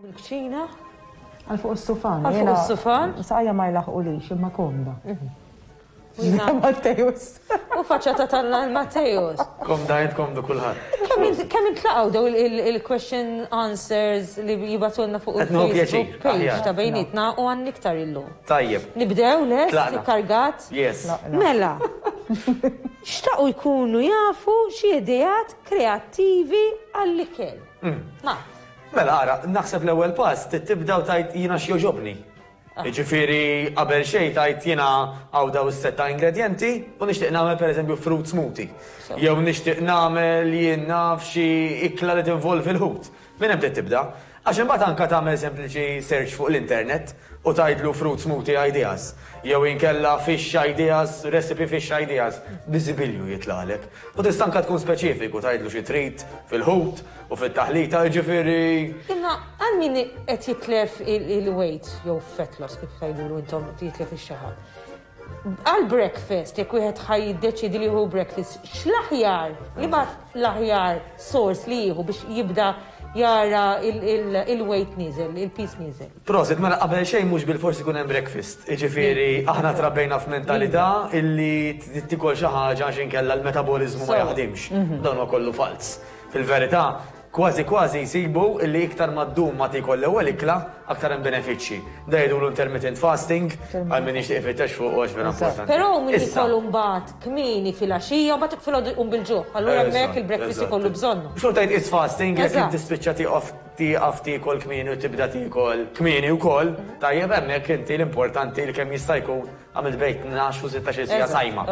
Mill-kċina. Għal fuq is-sufan. Għal fuq is-sufan. Saqajja ma jlaħqulix imma komda. Matteus. U faċċata tal-Matteus. Komda int komdu kulħadd. Kemm intlaqgħu daw il-question answers li jibatulna fuq il-Facebook page ta' bejnietna u għan iktar illum. Tajjeb. Nibdew les, kargat? Yes. Mela. Xtaqu jkunu jafu xi ideat kreattivi għall-ikel. Mm. Ma. Mela ara, naħseb l-ewwel pass trid tibda u tgħid jiena x'jogħġobni. Jiġifieri qabel xejn tgħid jiena hawn dawn is-sett ta' ingredjenti u nixtieq nagħmel pereżempju fruit smoothie. Jew nixtieq nagħmel jien naf xi ikla li tinvolvi l-ħut. Minn hemm trid tibda. Għax imbagħad anke tagħmel sempliċi search fuq l-internet u tgħidlu fruit smoothie ideas jew inkella fish ideas, recipe fish ideas, biżibilju jitlagħlek. U tista' anke tkun speċifiku tgħidlu xi trid fil-ħut u fit-taħlita, jiġifieri. Imma għal min qed jitlef il-weight jew fat loss kif tgħidulu intom jitlef ix-xaħam. Għal breakfast, jekk wieħed ħa jiddeċiedi li jieħu breakfast, x'l-aħjar, liema l-aħjar source li jieħu biex jibda jara il-weight nieżel, il-piż nieżel? Prosit, mela qabel xejn mhux bilfors ikun hemm breakfast. Jiġifieri aħna trabbejna f'mentalità illi trid tiekol xi ħaġa għax inkella l-metaboliżmu ma jaħdimx. Dan huwa kollu falz. Fil-verità, kważi kważi jsibu illi iktar ma ddum ma tiekol l-ewwel ikla, aktar hemm benefiċċji. Da jgħidulu intermittent fasting, għal min jixtieq ifittex fuqu għax vera importanti. Però min jiekol imbagħad kmieni filgħaxija u mbagħad filgħodu jqum bil-ġuħ, allura hemmhekk il-breakfast ikollu bżonnu. Xorta jitqies fasting jekk inti tispiċċa tieqaf tieqaf tiekol kmieni u tibda tiekol kmieni wkoll, tajjeb hemmhekk inti l-importanti li kemm jista' jkun għamilt bejn 12 u 16-il siegħa sajma.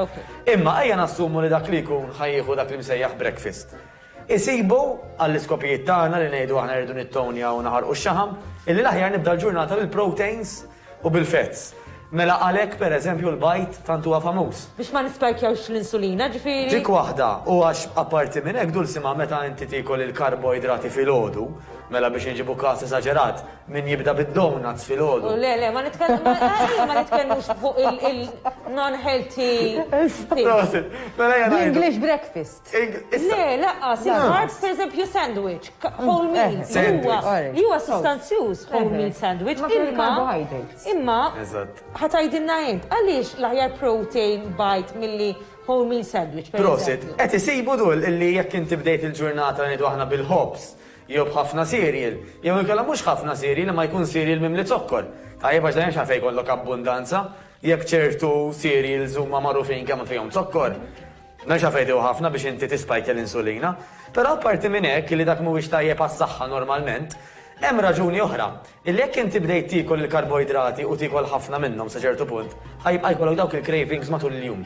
Imma ejja nassumu li dak li jkun ħa jieħu dak li msejjaħ breakfast. Isibu, għall-iskopijiet tagħna li ngħidu aħna rridu nittonjaw u naħarqu x-xaħam, illi l-aħjar nibda l-ġurnata bil-proteins u bil-fats. Mela għalhekk pereżempju l-bajd tant huwa famuż. Biex ma nispajkjawx l-insulina, ġifieri. Dik waħda, u għax apparti minn hekk Dulcima meta inti tiekol il-karboidrati filgħodu, mela biex inġibu każ esaġerat, Min jibda bid-donuts filgħodu. Le, le, ma nitkellmux fuq il-non-healthy. Prosit. Mela ejja ngħidu. English breakfast. Le, laqqas, il-carbs per eżempju sandwich, whole meal. Sandwich. Li huwa sustanzjuż whole meal sandwich. Ma fih carbohydrates. Imma, Eżatt. ħa tgħidilna int, għaliex l-aħjar protein bite milli whole meal sandwich, per Prosit. eżempju? Qed isibu dul illi jekk inti bdejt il-ġurnata ngħidu aħna bil-ħobż, jew b'ħafna cereal, jew inkella mhux ħafna cereal imma jkun cereal mimli zokkor. Tajjeb għax dan m'hemmx għalfejn jkollok abbundanza, jekk ċertu cereals huma magħrufin kemm fihom zokkor. M'hemmx għalfejn tieħu ħafna biex inti tispajkja l-insulina. Però apparti minn hekk, li dak mhuwiex tajjeb għas-saħħa normalment, hemm raġuni oħra. Illi jekk inti bdejt tiekol il-karboidrati u tiekol ħafna minnhom sa ċertu punt, ħa jibqa' jkollok dawk il-cravings matul il-jum.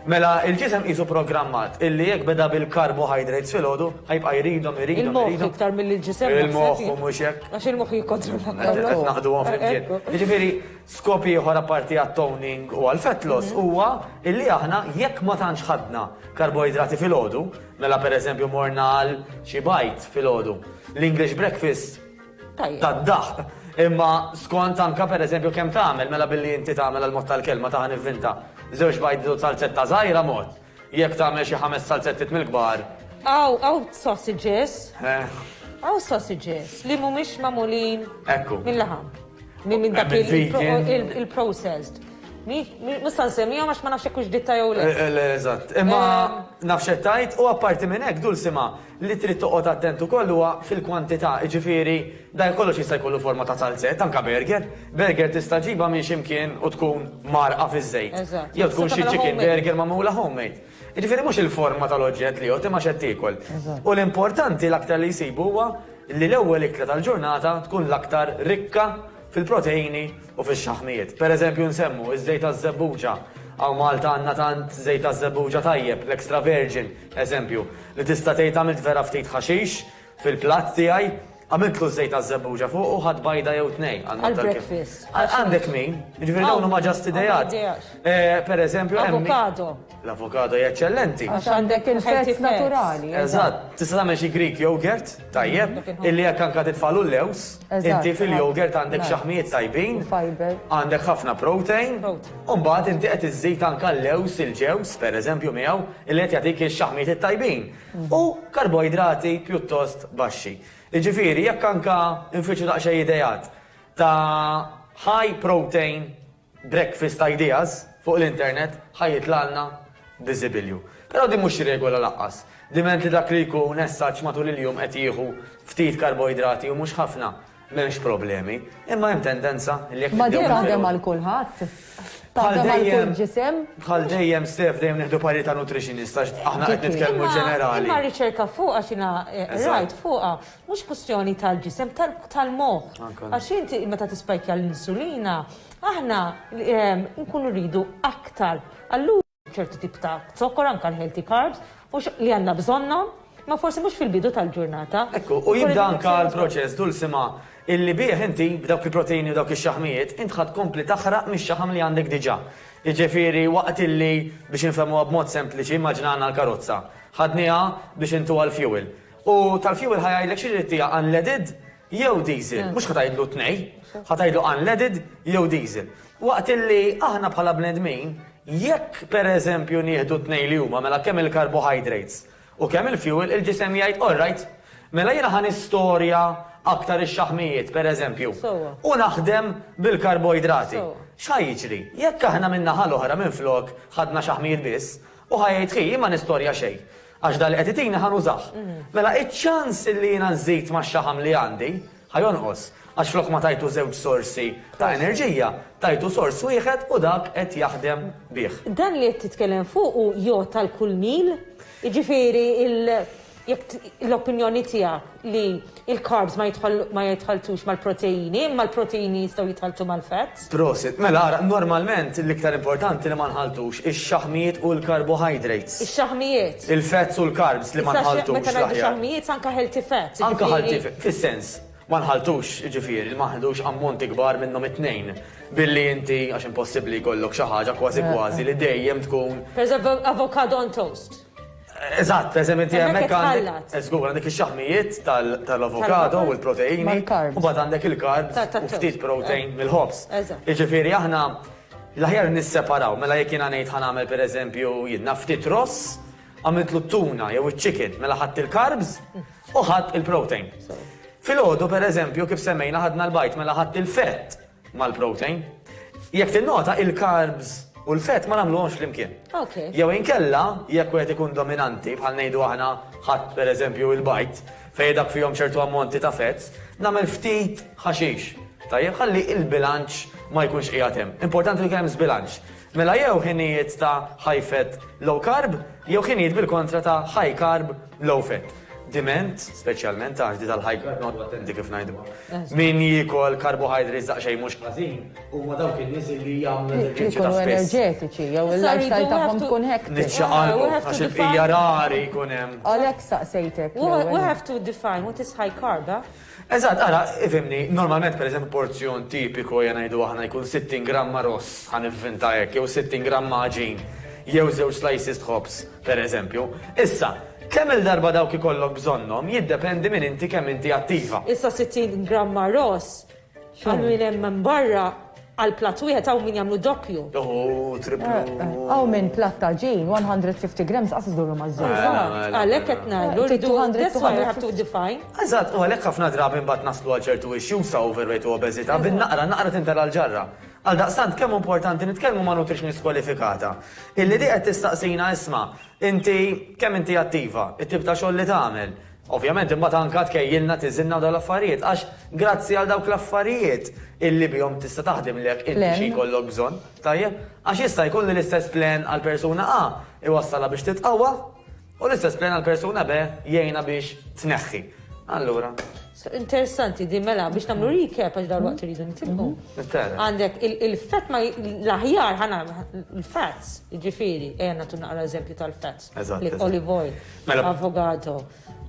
Mela il-ġisem qisu programmat illi jekk beda bil-carbohydrates filgħodu, ħa jibqa' jridhom, iridhom, Il-moħħ iridhom. iktar milli l-ġisem naħseb Il-moħħ jien. u mhux hekk. Għax il-moħħ jikkontrolla Qed kollox. qed naħduhom flimkien. Ekku. Jiġifieri, skop ieħor apparti għat-toning u għall-fat loss huwa illi aħna jekk ma tantx ħadna karboidrati filgħodu, mela pereżempju morna għal xi bajd filgħodu, l-English breakfast Tad-daħq. Imma skont anka pereżempju kemm tagħmel, mela billi inti tagħmel għall-mod tal-kelma ta' ħa nivvinta żewġ bajd u salzetta żgħira mod. Jekk tagħmel xi ħames salzettiet mill-kbar. Hawn hawn sausages. Hawn sausages li mhumiex magħmulin mill-laħam. Minn dak il-processed. Mhux se nsemmihom għax ma nafx jekk hux ditta jew le. Le, eżatt. Imma naf x'qed tgħid u apparti minn hekk Dulcima, Li trid toqgħod attent ukoll huwa fil-kwantità, jiġifieri dan kollox jista' jkollu forma ta' salzett, anke burger. Burger tista' ġġibha minn xi mkien u tkun mgħarrqa fiż-żejt. Jew tkun xi chicken burger magħmula homemade. Jiġifieri mhux il-forma tal-oġġett li jgħodd imma x'qed tiekol. U l-importanti l-aktar li jsibu huwa li l-ewwel ikla tal-ġurnata tkun l-aktar rikka fil-proteini u fix-xaħmijiet. Per eżempju nsemmu ż-żejt taż-żebbuġa. Hawn Malta għandna tant żejt taż-żebbuġa tajjeb, l-extra virgin, eżempju, li tista' tgħid għamilt vera ftit ħaxix fil-platt tiegħi, għamiltlu ż-żejt taż-żebbuġa fuq u ħadt bajda jew tnejn. Għall-breakfast. Għandek min, jiġifieri dawn huma just ideat. Per eżempju hemm. Avokado. L-avokado hija eċċellenti. Għax għandek il-fats naturali. Eżatt. Tista' tagħmel xi Greek yogurt, tajjeb, illi jekk anke titfagħlu l-lewż, inti fil-yogurt għandek xaħmijiet tajbin, għandek ħafna protein, u mbagħad inti qed iżżid anke l-lewż, il-ġewż, pereżempju miegħu, illi qed jagħtik ix-xaħmijiet it-tajbin. U karboidrati pjuttost baxxi. Jiġifieri jekk anke nfittxu daqsxejn ideat ta' high protein breakfast ideas fuq l-internet ħa jitlgħalna biżibilju. Però din mhux regola lanqas. Diment li dak li jkun as such matul il-jum qed jieħu ftit karboidrati u mhux ħafna, m'hemmx problemi. Imma hemm tendenza li jekk Ma din nibdew minn taħdem filgħodu. għal kulħadd? Bħal Taħdem għal kull dejjem, ġisem? bħal dejjem Steph dejjem nieħdu parir ta' nutritionist għax aħna qed Dik hi. nitkellmu Imma ġenerali. imma riċerka fuqha x'inha Eżatt. rajt fuqha, mhux kwistjoni tal-ġisem, tal-moħħ. Anke. Għax inti meta tispajkja l-insulina, aħna nkunu rridu aktar. Allura ċertu tip ta' zokkor, anke l-healthy carbs, mhux li għandna bżonnhom, ma forsi mhux fil-bidu tal-ġurnata. Ekku, u jibda anka l-proċess dulsima illi bih inti b'dawk il-proteini u dawk ix-xaħmijiet int ħa tkompli taħraq mix-xaħam li għandek diġà. Jiġifieri waqt illi biex infehmuha b'mod sempliċi immaġina għandna l-karozza. Ħadniha biex intuha l-fuel. U tal-fuel ħa jgħidlek xi trid tiha unleaded jew diesel. Mhux ħa tgħidlu tnej, ħa tgħidlu unleaded jew diesel. Waqt illi aħna bħala bnedmin, jekk pereżempju nieħdu t-tnejn li huma mela kemm il-carbohydrates u kemm il-fuel, il-ġisem jgħid all right, mela jiena ħa nistorja aktar ix-xaħmijiet pereżempju u naħdem bil-karboidrati. X'ħa jiġri? Jekk aħna min-naħa l-oħra minflok ħadna xaħmijiet biss, u ħa jgħid ħi jien ma nistorja xejn għax dan li qed itini ħa nużah. Mela iċ-ċans illi jiena nżid max-xaħam li għandi ħa jonqos għax flok ma tajtu żewġ sorsi ta' enerġija, tajtu sors wieħed u dak qed jaħdem bih. Dan li qed titkellem fuqu jgħodd għal kull meal? Jiġifieri jekk l-opinjoni tiegħek li l-carbs ma ma jitħalltux mal-proteini, imma l-proteini jistgħu jitħalltu mal-fats? Prosit. Mela ara, normalment l-iktar importanti li ma nħalltux ix-xaħmijiet u l-carbohydrates. Ix-xaħmijiet. Il-fats u l-carbs li ma nħalltux. Meta ngħidu xaħmijiet anke healthy fats. Anke healthy fats, fis-sens. Ma nħalltux, jiġifieri, ma ħdux ammonti kbar minnhom it-tnejn. Billi inti, għax impossibbli jkollok xi ħaġa kważi kważi li dejjem tkun. Per eżempju, avocado on toast. Eżatt, per eżempju, inti hemmhekk għandek. Żgur, għandek ix-xaħmijiet tal-avocado u l-proteini. U mbagħad għandek il-carbs u ftit protein mill-ħobż. Jiġifieri aħna l-aħjar nisseparaw, mela jekk jiena ngħid ħa nagħmel pereżempju jiena ftit ross, għamiltlu t-tuna jew iċ-chicken, mela ħadt il-carbs u ħadt il-protein. Filgħodu pereżempju kif semmejna ħadna l-bajd mela ħadt il-fett mal-protein. Jekk tinnota il-carbs u l-fett ma nagħmluhomx flimkien. Jew inkella jekk wieħed ikun dominanti bħal ngħidu aħna ħadt pereżempju il-bajd fejn dak fihom ċertu ammonti ta' fats, nagħmel ftit ħaxix. Tajjeb ħalli il-bilanċ ma jkunx qiegħed hemm. Importanti li jkun hemm żbilanċ. Mela jew ħinijiet ta' high fat low carb jew ħinijiet bil-kontra ta' high carb low fat. Diment, speċjalment għax di tal-high carb noqogħdu attenti kif ngħiduha. Min jiekol carbohydrates daqsxejn mhux ħażin huma dawk in-nies li jagħmlu eżerċizzju ta' Ikunu spiss. enerġetiċi jew il-lifestyle tagħhom tkun hectic. Niċċaqalqu għax il-bqija rari jkun hemm. Għalhekk staqsejtek. We have to define what is high carb, eh? Eżatt, ara, ifhimni, normalment pereżempju porzjon tipiku ejja ngħidu aħna jkun 60 gramma ross, ħa nivvinta hekk, jew 60 gramma għaġin, jew żewġ slices ħobż, pereżempju. Issa, kemm-il darba dawk ikollok bżonnhom jiddependi minn inti kemm inti attiva. Issa 60 gramma ross, għal min hemm minn barra, għal platt wieħed hawn min jagħmlu doppju. Oh, triplu. Hawn min platt tagħġin, 150 grams qas iduru maż-żewġ. Eżatt, għalhekk qed ngħidu, rridu, that's why we have to define. Eżatt, u għalhekk ħafna drabi mbagħad naslu għal ċertu issues ta' overweight u obeżità, bin-naqra naqra tintela' l-ġarra. Għaldaqstant kemm hu importanti nitkellmu ma' nutritionist kwalifikata, illi di qed tistaqsina isma' inti kemm inti attiva, it-tip ta' xogħol li tagħmel, Ovvjament imbagħad anka tkejjilna, tiżinna u dawn l-affarijiet għax grazzi għal dawk l-affarijiet illi bihom tista' taħdimlek inti xi jkollok bżonn. Tajjeb? Għax jista' jkun li l-istess plan għal persuna A iwassalha biex titqawwa u l-istess plan għal persuna B jgħinha biex tneħħi. Allura. Interessanti din mela biex nagħmlu recap għax dalwaqt irridu nitilqu. Għandek il-fat ma l-aħjar ħana il-fats, jiġifieri, ejja nagħtu naqra eżempju tal-fats. Olive oil. Mela. Avogado.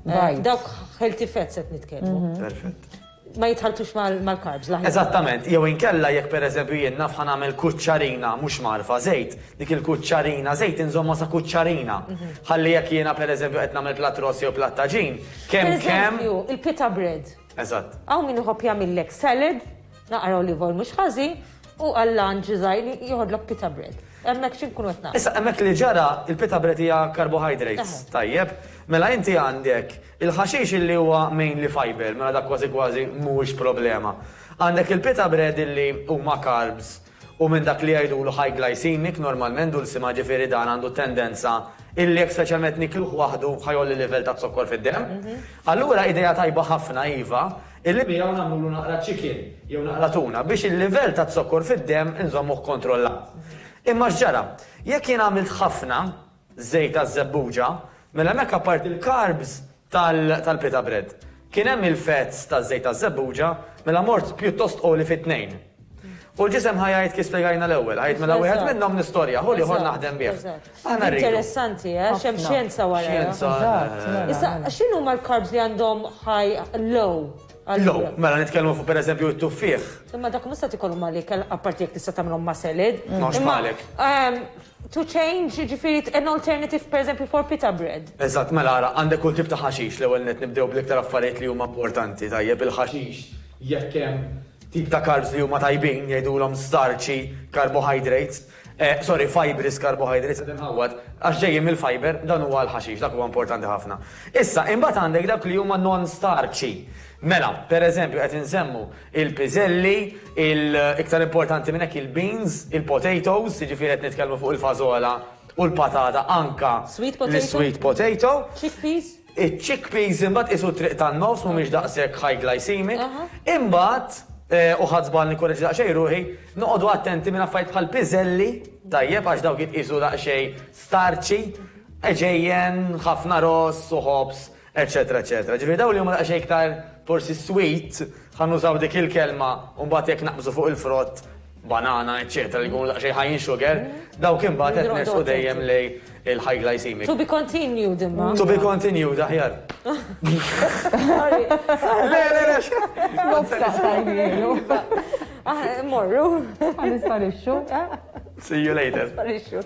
Eh, dawk healthy fats qed nitkellmu. Mhm. Perfett. Ma jitħaltux mal-carbs, l Eżattament, jew inkella jekk pereżempju jien naf ħa nagħmel kuċċarina mhux marfa żejt, dik il-kuċċarina żejt inżomma sa kuċċarina. Mhm. Ħalli jekk jiena pereżempju qed nagħmel platt ross jew platt taġin, kemm kemm. Il-pita bread. Eżatt. Hawn min iħobb jagħmillek salad, naqra olive oil mhux ħażin, u għal-lunch żgħir joħodlok pita bread. Hemmhekk x'inkunu qed nagħmlu? Issa hemmhekk li ġara il-pita bread hija carbohydrates, tajjeb. Mela inti għandek il-ħaxix illi huwa mainly fiber, mela dak kważi kważi mhuwiex problema. Għandek il-pita bread illi huma carbs u minn dak li jgħidulu high glycemic normalment dulsima ġifieri dan għandu tendenza illi jekk speċjalment nikluh waħdu ħa jgħolli l-livell taz-zokkor fid-demm. Allura idea tajba ħafna iva Illi miegħu nagħmlulu naqra chicken jew naqra tuna biex il-livell ta' zokkor fid-demm inżommuh kontrollat. Imma x'ġara? Jekk jien għamilt ħafna żejt taż-żebbuġa, mela hemmhekk apparti l-carbs tal-pita bread, kien hemm il-fats taż-żejt taż-żebbuġa, mela mort pjuttost għoli fit-tnejn. U l-ġisem ħa jgħid kif spjegajna l-ewwel, ħa jgħid mela wieħed minnhom nistorjah u l-ieħor naħdem bih. Aħna rridu. Interessanti, eh? X'hemm xjenza wara. Xjenza. Issa, x'inhuma l-carbs li għandhom high low? Low, mela nitkellmu fuq pereżempju t-tuffieħ. Imma dak mhux se tikolhom għalik apparti jekk tista' tagħmilhom ma' salad. Mhux bħalek. To change, jiġifieri an alternative pereżempju for pita bread. Eżatt, mela ara, għandek kull tip ta' ħaxix, l-ewwel nett nibdew bl-iktar affarijiet li huma importanti, tajjeb, il-ħaxix jekk hemm tip ta' carbs li huma tajbin, jgħidulhom starchy carbohydrates, sorry, fibrous carbohydrates, qed inħawwad, għax ġejjin mill-fiber, dan huwa l-ħaxix, dak huwa importanti ħafna. Issa, imbagħad għandek dawk li huma non-starchy. Mela, per eżempju, qed insemmu il-piżelli, il-iktar importanti minn hekk il-beans, il-potatoes, jiġifieri qed nitkellmu fuq il-fażola u l-patata anka l-sweet potato. Chickpeas? Iċ-chickpeas imbagħad qisu t-triq tan-nofs mhumiex daqshekk high glycemic. Imbagħad, u ħadt żball nikkoreġi daqsxejn ruħi, noqogħdu attenti minn affarijiet bħal piżelli, tajjeb għax dawk jitqiesu daqsxejn starċi, għeġejjen, ħafna ross u ħobż, eċċetera eċċetera. Ġifieri dawn li huma daqsxejn iktar forsi sweet, ħa nużaw dik il-kelma u mbagħad jekk naqbżu fuq il-frott, banana, eċċetera, li jkunu daqsxejn high in sugar, dawk imbagħad qed nersqu dejjem lejn il-high glycemic. To be continued imma. To be continued aħjar. Sorry. Le, le, le. Ah, morru. Għal-isparixxu. See you later. Sparixxu.